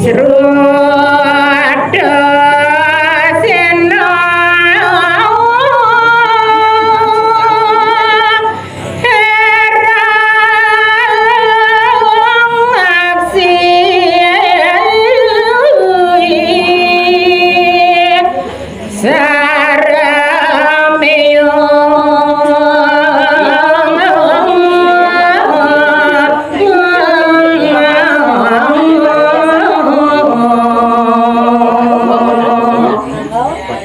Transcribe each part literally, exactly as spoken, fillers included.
Sruta Sena Herang Aksi Sarameo.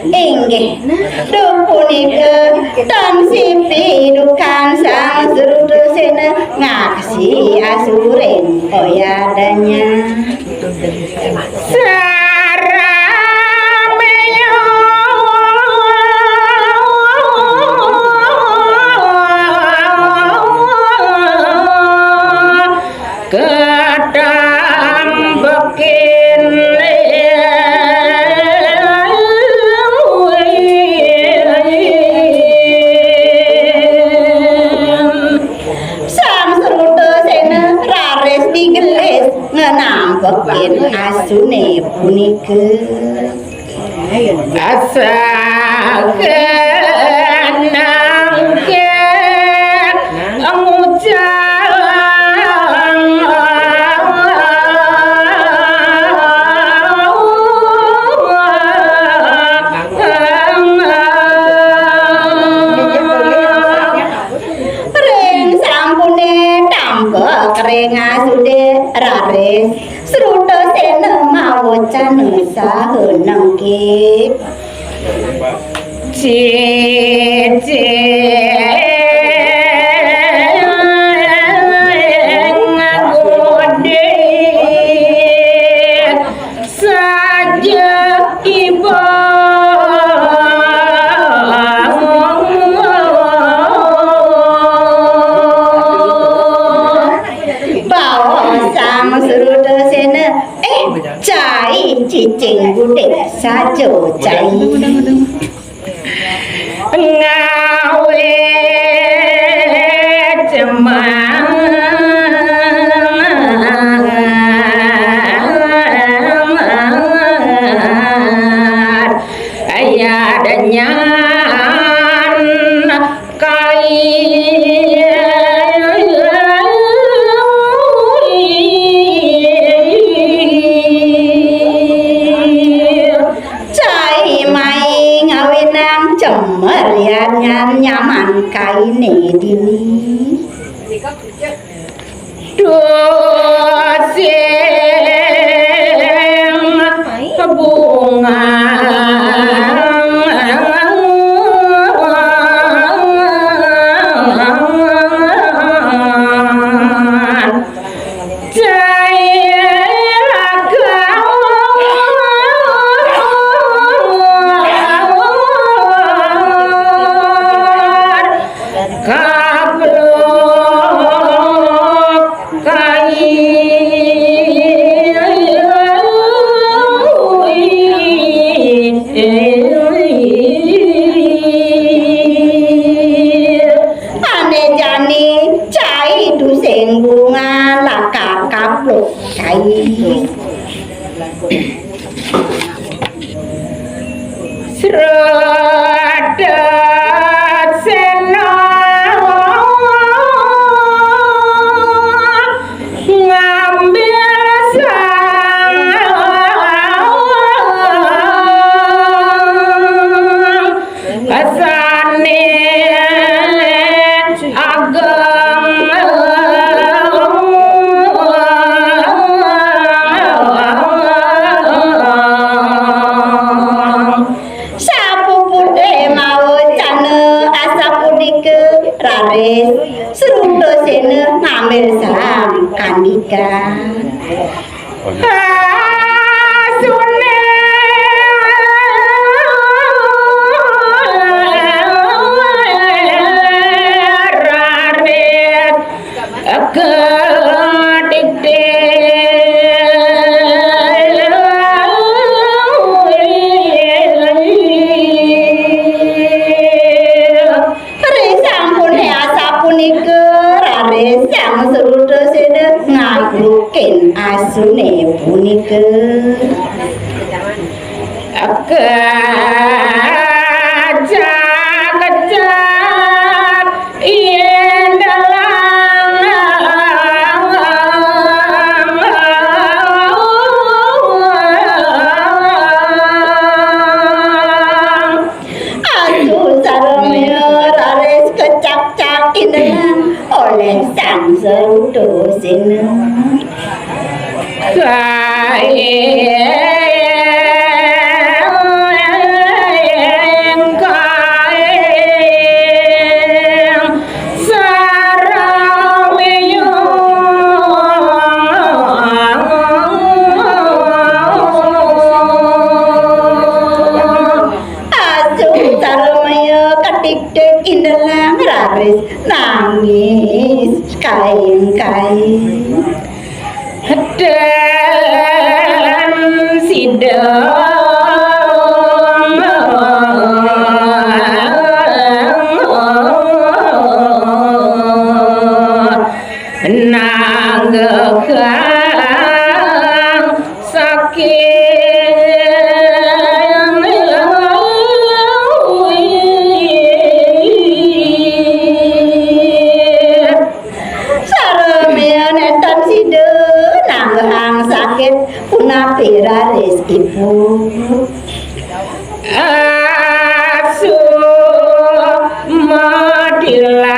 Inggih, duh punika tan sipi dukan Sang Srutasena ngaksi asuring oyadanya. Sarameo ketambekin. Sang Srutasena raris digelis ngenambekin asune punika. Asa kenang ke ngucap ring sampune tambek ring asude raris Srutasena mawacana saha nengkip. Cicing gudik saja iba. Bawa Sang Srutasena, eh, cai cicing gudik saja cai. Ngawe cemar ayat nyan kai. Cai mai ngawinang cemer yan nyan nyaman kaine dini. Dosing bunga Ane jani cai dosing bunga lakar kapluk cai. Srutasena ngambil sang Asane ageng. Sapupute mawacana asapunika raris Srutasena ngambil sang kandikan. Asune raris kedikdik. Ri sampune asapunika Asuné punika kecak-kecak yen dalang. Asu sarmaya raris kecak-cak indenan oleh Sang Seruta Sena. Kaing, kaing, sarmaya. Asu sarmaya katiktik indelang raris nangis kaing-kaing. Dan sida nanggegang saking. Sarmaya nénten sida nanggehang sakit punapi raris ibu. Asu madilang.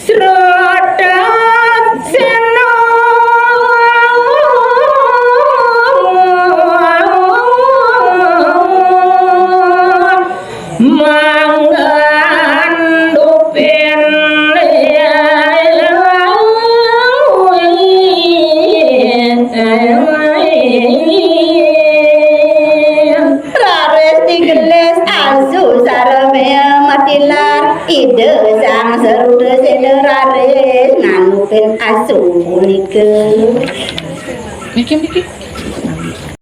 Srotasena mangan dupin. Raris digelis asu sarmaya matilar Ida Sang Seruta Sena raris nganupin asu punika. Niki, niki.